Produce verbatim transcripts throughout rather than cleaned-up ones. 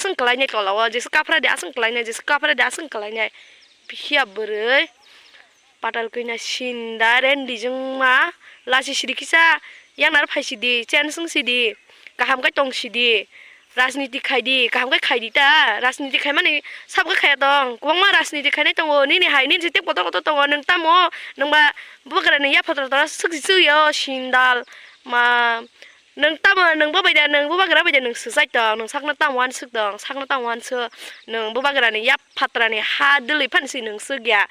aswng kwlainai tola o, jesa kaphra de aswng kwlainai, jesa kaphra de aswng kwlainai. Bihia bwrwi. Patal kwina sinda rendi jwngma lasi sidi kisa yang naro phai sidi, chen swng sidi, kaham kai tong sidi, rajniti khai di, kaham kai khai di ta, rajniti khai mani sabo khe khaya tong, kwbangma rajniti khainai tongo, nini hai nini se tei kotor kotor tongo, nwng tamo, nwng ba bubagra ni yapha tora tora swk si swk ya o sindal ma, nwng tamo, nwng bo bai da, nwng bubagra bai da, nwng swchai tong, nwng sakno tamo uansuk tong, sakno tamo uansuk, nwng bubagra ni yapha tora ni ha dwlwi phano si nwng swk ya.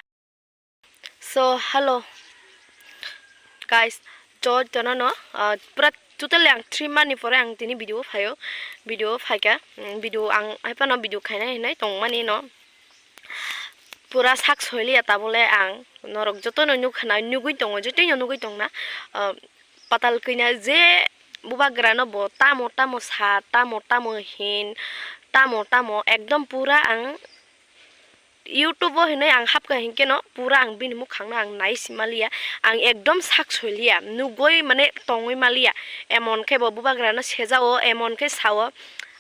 So, hello guys, jotono no, ah, pura totally ang three month ni pore ang tini video phaio, video phaikha, mm, video ang haipano video khainai hinai tongmani no, pura sak soiliya tabole ang norok jotono nukha na, nugui tongo, jotoino nugui tongna, ah, patal kwina je bubagrano bo tamo tamo sa, tamo tamo hin, tamo tamo ekdom pura ang YouTube o hinwi ang hapkha hinkhe no pura ang bini mukhang no ang nai si maliya, ang ekdom sak soiliya, nugwi mane tongwi maliya, emon khe bo bubagra no sejao, emon khe sao,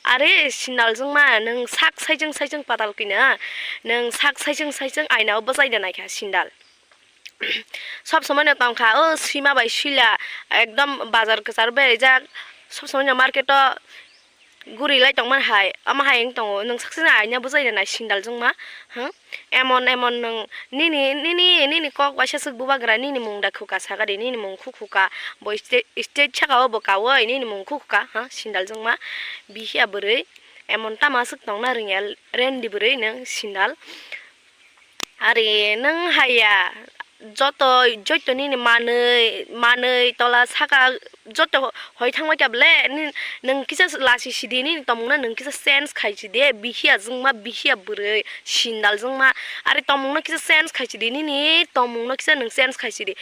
"Are sindal jwngma, nwng sak saichwng saichwng patal kwina, nwng sak saichwng saichwng aina o bwchai da naikha sindal." Sob somoi no tongkha o swima bai swila, ekdom bazar kwcharo beraijak, sob somoi no market o guri lai tongmani hai, omo hai wng tongo, nwng saksa aina bwchai rwnai sindal jwngma, hmm? Emon emon nwng nini, nini, nini kok waisa swk bubagra nini mung da khuka saka di, nini mung khu khuka, bo stage, stage saka o bo kaui nini mung khu khuka, ha, sindal jwngma, bihia bwrwi, emon tama swk tongna rwngya, rendi bwrwi nwng sindal. Ari nwng haiya, joto, joto nini manwi, manwi tola saka joto hoi thangbai kha bole, ni-, nwng kisa lasi sidi nini tongmungno nwng kisa change khai sidi, bihia jwngma, bihia bwrwi, sindal jwngma, ari tongmungno kisa change khai sidi, nini tongmungno kisa nwng change khai sidi.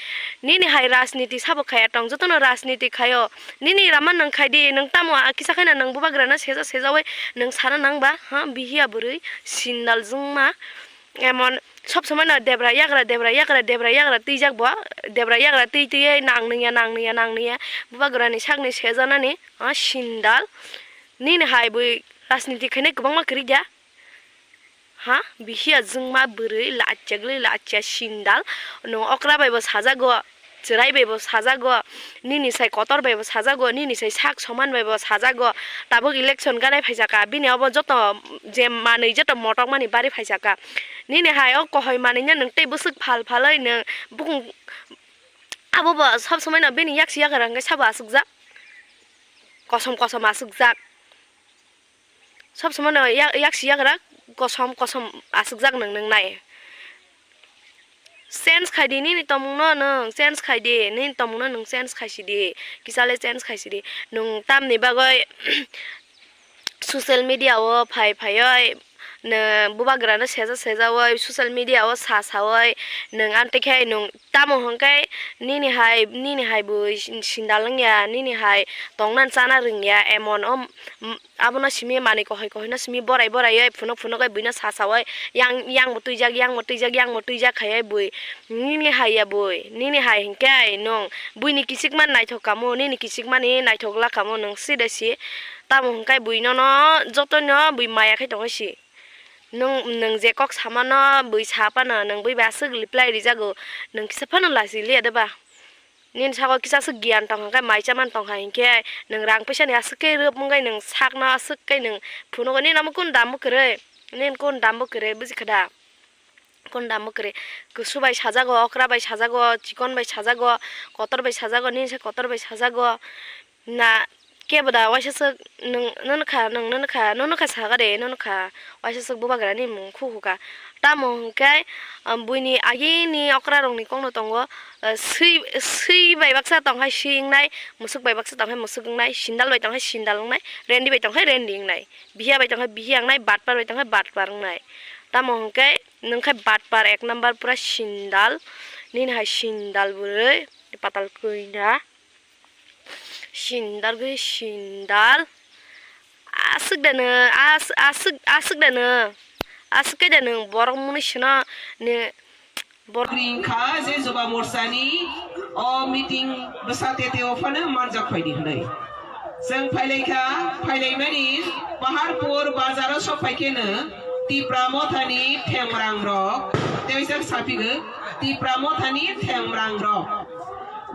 Nini hai rajniti sabo khaya tong, jotono rajniti khaio, nini rama nwng khai di, nwng tamo a kisa khaina nwng bubagrano seja sejaui nwng sana nang ba, ha, bihia bwrwi, sindal jwngma. Emon sob somoi no debra yagra, debra yagra, debra yagra twijak bo, debra yagra twi twiwi nang nungya, nang nungya, nang nungya, bubagrani sakni sejanani, ah, sindal. Nini hai bui rajniti khainai kwbangma kwrwi da? Ha? Bihia jwngma bwrwi lachia glwi lachia sindal. Nwng okra bai bo sajago. Chwrai bai bo sajago, nini sai kotor bai bo sajago, nini sai sak soman bai bo sajago. Tabuk election ganai phaisaka, bini obo joto je manwi joto motok mani bari phaisaka. Nini hai o kohoi manwi no nwng tei bwswk phal phalwi nwng bukung abo bo sob somoi no bini yaksi yagra hwnkhe sabo aswkjak, kosom kosom aswkjak. Sob somoi no yak-, yaksi yagra kosom kosom aswkjak nwng, nwng nai. Change khai di nini tongmung no nwng, change khai di nini tongmung no nwng, change khai si di. Kisa le change khai si di. Nwng tamni bagwi social media o phai phaiwi nwng bubagra no seja sejawi social media o sa sawi nwng amtwi khe nwng tamo hwnkhe nini hai, nini hai bo sindal wngya, nini hai tongna chana rwngya emon o. Abono simi manwi kohoi kohoi no simi borai borai oi phunuk phunuk oi buino sa sawi yang yang bo twijak yang bo twijak yang bo twijak khaiwi bui nini hai ya bui nini hai hinkhe nwng buini kichikma naithok kamo nini kichikmani naithok la kamo nwng sida si tamo hinkhe bui nono jotono bui maya khai tongwi si nwng nwng je kok samano bui sa phano nwng bui bai aswk reply rijago nwng kisa phano lachi liya de ba. Nini saka o kisa aswk giyan tong kha khe mai cha man tong kha hinkhe nwng rang puisa ni aswk khe rwp wngkhe nwng sakno aswk khe nwng phunugo nini omo kun dam bo kwrwi nini kun dam bo kwrwi buji kha da kun dam bo kwrwi kusu bai sajago okra bai sajago chikon bai sajago kotor bai sajago nini se kotor bai sajago na. Kebo da waisa swk nwng, nwng nukha, nwng nukha, nwng nukha saga de, nwng nukha waisa swk bubagra ni mung khu khu kha. Tamo hwnkhe, um, buini agini okra rok ni kok no tongo, uh, swi, swi bai baksa tong khe swi wngnai, musuk bai baksa tong khe musuk wngnai, sindal bai tong khe sindal wngnai, rendi bai tong khe rendi wngnai, bihiya bai tong khe bihiya wngnai, batpar bai tong khe batpar wngnai. Tamo hwnkhe nwng khe batpar ek number pura sindal, nini hai sindal bwrwi patal kwina. Sindal gwi sindal. Aswk da nw, as-, aswk, aswk da nw. Aswk khe da nw borok mwnwi sino ni borok. Ring kha je Joba Morcha ni o meeting bwsa tete o phano manjak phai di hwnwi. Chwng phailaikha, phailaimani Paharpur bazaro sok phaikheno Tipra Mothani themrang rok, tei sak saphigw Tipra Mothani themrang rok.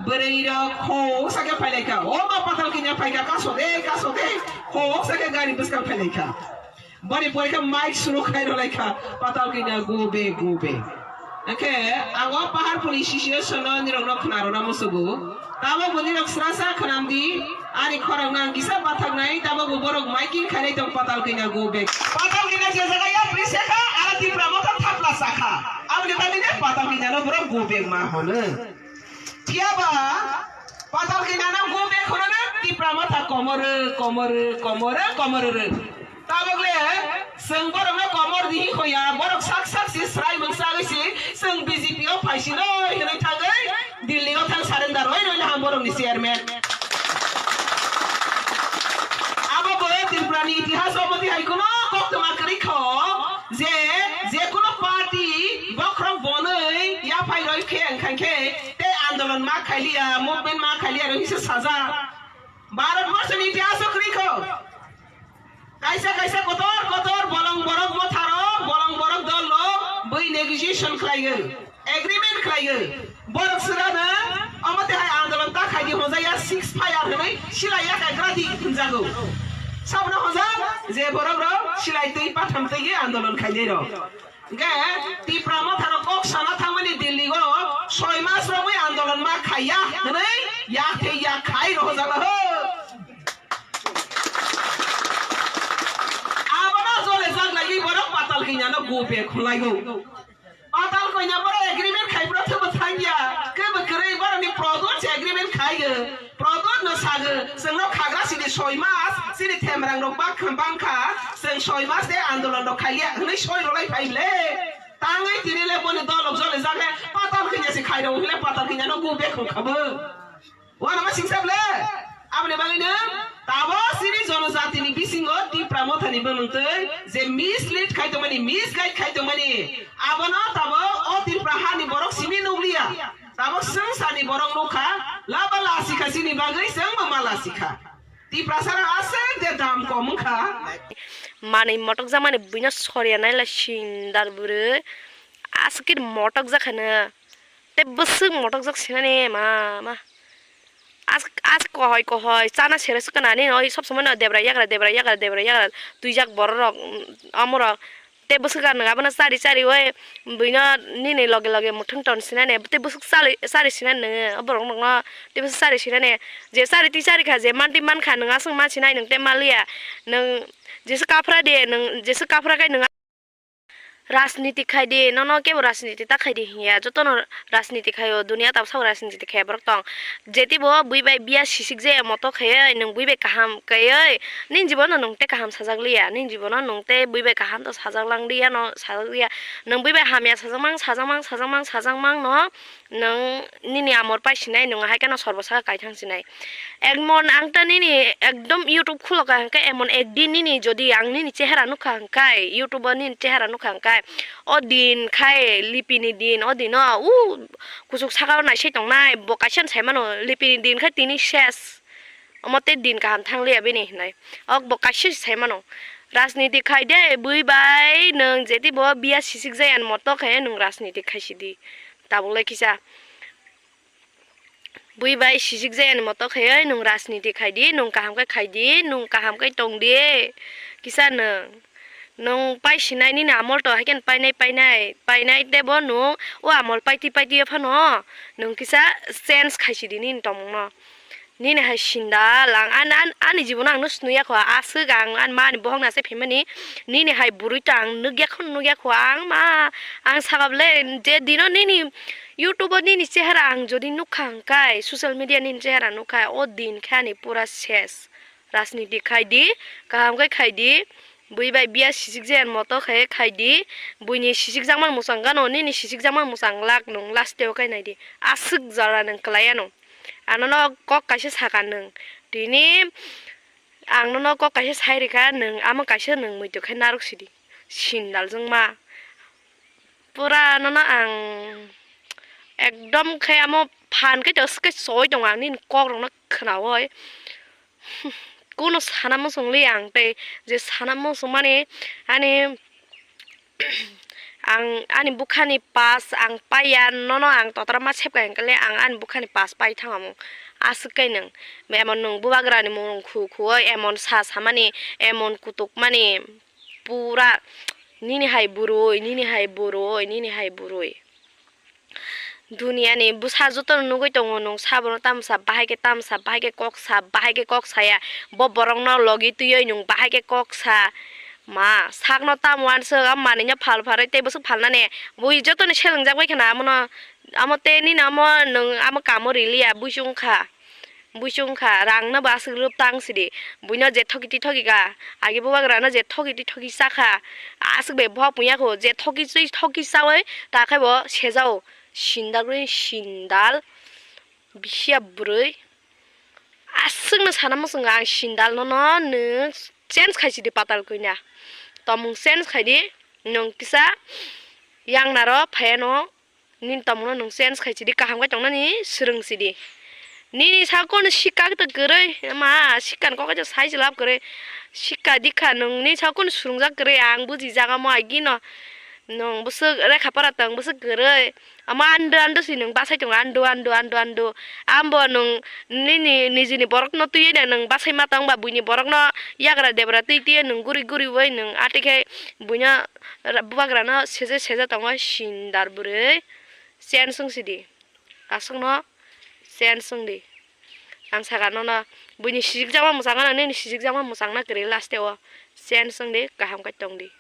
Bwrwi rok hok sakhe phailaikha, o ma patal kinya phaikha, kaso de, kaso de, hok sakhe gari bwskang phailaikha. Boni pore khe mic suru khai rwlaikha, patal kinya go back, go back. Hwnkhe ang o Paharpurni situation no nirok no khna rwna musugo. Tamo bo nirok sra sra khwnam di, ani khorang no ang kisa bathak nai, tamo bo borok miking khainai tong patal kinya go back. Patal kinya je jaga yapri sekha, aro Tipra Motha thapla sakha. Aboni bagwi ne patal kinya no borok go back ma hono. Phiya ba patal kinya no go back hono na Tipra Motha komoro, komoro, komoro, komoro. Tabok le chwng borokno komor di hoya, borok sak sak si srai mung sagwi si chwng B J P o phaisino hinwi thangwi Delhi o thang surrender oi rwna ham borokni chairman. Abo bo Tripura ni itihas o modi hai kuno koktwma kwrwi kho je, je kuno party bokhorok bonwi yaphai roi khe wngkha khe tei andolon ma khailiya, movement ma khailiya rwi se sajak. Bharat borso ni itihas o kwrwi kho. Kaisa kaisa kotor kotor bolong borok motharo, bolong borok dol rok bui negotiation khlaiwi, agreement khlaiwi. Borok sirano omo tei hai andolon ta khaidi hwnjaya six fire hwnwi silai ya kaigra di hwnjago. Sabno hwnjak je borok rok silai twi patham twi andolon khainai rok. Hwnkhe Tipra Mothano kok sana thangmani Delhi o soi mas romwi andolon ma khaiya hwnwi yak thei yak khai rohorjak laho. Abono jole jak lagwi borok patal kinyano go back khulaigo. Patal kinya borok agreement khai borok thwbo thangya. Kebo kwrwi borokni product se agreement khaigo. Product no sago, chwngno khagra sini soi mas, sini themrang rok bak-, bangkha, chwng soi mas de andolon rok khaiya, hwnwi soi rwlai phai le. Tangwi tini le boni dolok jole jage, patal kinya se khairok hwnwi le patal kinya no go back hwn kha bo. Wana ma singsa ble? Aboni bagwi no tabo sini jonojatini bisingo Tipra Mothani bwmwng twi je mislead khai tongmani, misguide khai tongmani, abono tabo o Tripura hani borok simi nukliya. Tabok swngcharni borok nukha, laba lasikha chini bagwi chwngbo ma lasikha. Tiprasarok aswk de dam kom wngkha. Manwi motokjakmani buino soriya naila sindar bwrwi. Aswk khe motokjakhano. Tei bwswk motokjak sinani ma, ma. Aswk, aswk kohoi, kohoi, chana sero swkana nini oi sob somoi no debra yagra, debra yagra, debra yagra. Twijak bororok, mm, omorok. Tei bwswk nwng abono chari chari oi buino nini loge loge mwthwng ton sinani, tei bwswk chari, chari sinani nwng o borok nokno, tei bwswk chari sinani, je chari twi chari kha, je mantwi mankha, nwng aswk ma sinai, nwng tei maliya, nwng jeswk kaphra de, nwng jeswk kaphra khai nwng rajniti khai di, nono kebo rajniti ta khai di hinya, jotono rajniti khaio, dunia tabsao rajniti khaiya borok tong. Jetibo bui bai biya sisik jaya moto khaioi, nwng bui bai kaham khaioi, nini jibono nwng tei kaham sajak liya, nini jibono nwng tei bui bai kaham to sajak lang liya no, sajak liya. Nwng bui bai hamya sajak mang, sajak mang, sajak mang, sajak mang no, nwng nini amor pai sinai, nwng hai kheno sorbo saka kaithang sinai. Emon ang ta nini ekdom YouTube khulo ka hwnkhe, emon ekdin nini jodi ang nini chehara nukha hwnkhe, YouTube o nini chehara nukha hwnkhe, o din khai lipini din, o dino u kuchuk saka o naisai tongnai, bo kaisa no sai mano, lipini din khai tini ses, omo tei din kaham thang liya bini hinwi. Ok, bo kaisa se sai mano, rajniti khai de bui bai nwng jetibo biya sisik jaya ni moto khe nwng rajniti khai sidi, tabuk lai kisa. Bui bai sisik jaya ni moto khaioi nwng rajniti khai di, nwng kaham khe khai di, nwng kaham khe tong di. Kisa nwng, nwng pai sinai nini amol to hai khe painai, painai, painai tebo nwng o amol paiti paiti o phano nwng kisa change khai sidi nini tongmung no. Nini hai sindal ang an, an, ani jibono ang no snuya kho, aswk ang ani ma ani bohok ni asai phaimani, nini hai bwrwi to ang nukya kho, nukya kho ang ma, ang sakha bwle je dino nini YouTube o nini chehara ang jodi nukha hwnkhe, social media nini chehara nukha, o din khe ani pura ses. Rajniti khai di, kaham khe khai di, bui bai biya sisik jaya ni moto khe khai di, buini sisik jakmani mwchang gano, nini sisik jakmani mwchang lak nwng last o khe nai di, aswk jora nwng kwlai ano. Ano no kok kaisa saka nwng, tini ang nono kok kaisa sai rikha, nwng amo kaisa nwng muitu khe narwk sidi, sindal jwngma. Pura nono ang ekdom khe amo phan khe to swkhe soi tongo ang nini kok rokno khnaui. Kuno sana muchungli ang tei je sana muchungmani ani ang ani bukhani pass ang paiya, nono ang totra ma sepka hwnkhe le ang ani bukhani pass pai thangmung. Aswk kai nwng, emon nwng bubagrani mung khu khu emon sa samani, emon kutukmani, pura nini hai bwrwi, nini hai bwrwi, nini hai bwrwi. Duniani bwsa jotono nugwi tongo nwng, sabono tamsa bahai khe tamsa, bahai khe koksa, bahai khe kok saya. Bo borokno logi twiwi nwng bahai khe koksa. Ma sakno tam wansuk, a manwino phal pharwi tei bwswk phalnani. Bui jotoni selengjak bai kheno amono, amo tei nini amo nwng amo kamo riliya, buisong kha. Buisong kha, rangno bo aswk rwp tang sidi. Buino je thoki twi thoki kha, agi bubagrano je thoki twi thoki cha kha, aswk bai bohak puya kho, je thoki twi thoki chawi ta khe bo sejao. Sindal bwrwi sindal, bisiya bwrwi. Aswkno sana muchungo ang sindal nono nwng change khai sidi patal kwina. Tomung change khai di, nwng kisa yangnaro phaiano. Nini tomungno nwng change khai sidi, kaham khe tongnani swrwng sidi. Nini sakno sikha khe kwrwi, ma sikha ni kok khe sai se lab kwrwi. Sikha dikha nwng, nini sakno swrwngjak kwrwi, ang bujijak omo agino. Nwng bwswk rekha para tong, bwswk kwrwi. Omo ando ando si nwng bachai tongo, ando, ando, ando, ando. Ambo nwng nini nijini borokno twiwi de nwng bachai ma tong ba, buini borokno yagra debra twi twi nwng guri guri bai nwng atwi khe buino ra-, bubagrano seje seje tongo sindal bwrwi. Chen swng sidi. Aswkno chen swng di. Ang sakha nono buini sijikjakma mwchangno, nini sijikjakma mwchangna kwrwi last o. Chen swng di, kaham khe tong di.